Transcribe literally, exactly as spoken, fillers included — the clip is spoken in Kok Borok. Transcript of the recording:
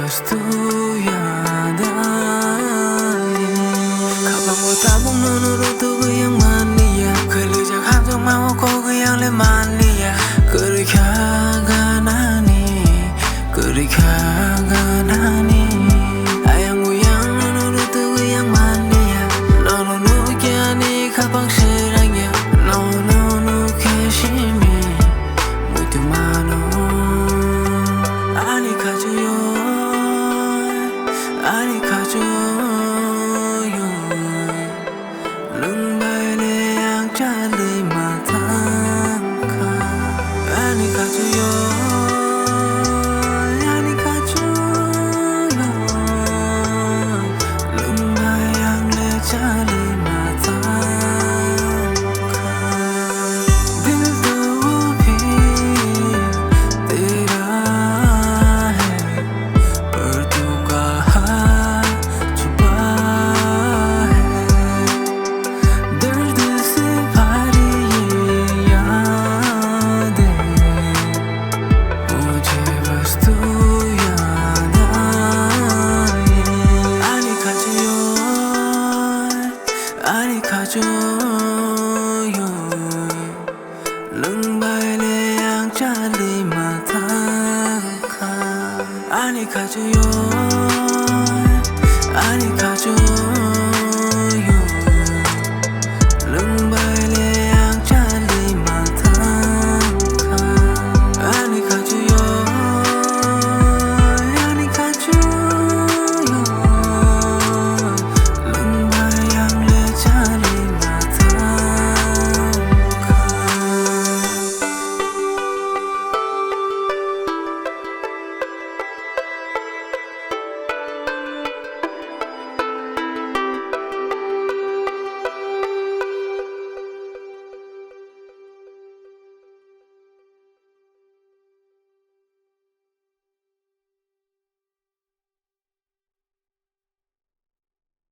Tuya dai. Kabangbo tabuk nono rwtugwi ang manliya. Kwlwijak hamjakmao kogwi ang le manliya. Kwrwi kha ganani, kwrwi kha ganani. Ayang uyang nono rwtugwi ang manliya. Nono nukya ani khapang srangya. Nono nukhe simi. Muitu mano ani khachuyo, ani khachuyo. Nwng bai le ang chalwi ma thangkha. Ani khachuyo, ani khachuyo. Nwng bai ang le chalwi ma thangkha. दिल तो वो भी तेरा है, पर तू कहाँ छुपा है। दर्द से भरी ये यादें, मुझे बस तू याद आए। Ani khachuyo, ani khachuyo. Nwng bai le ang chalwi ma thangkha. Ani khachuyo, ani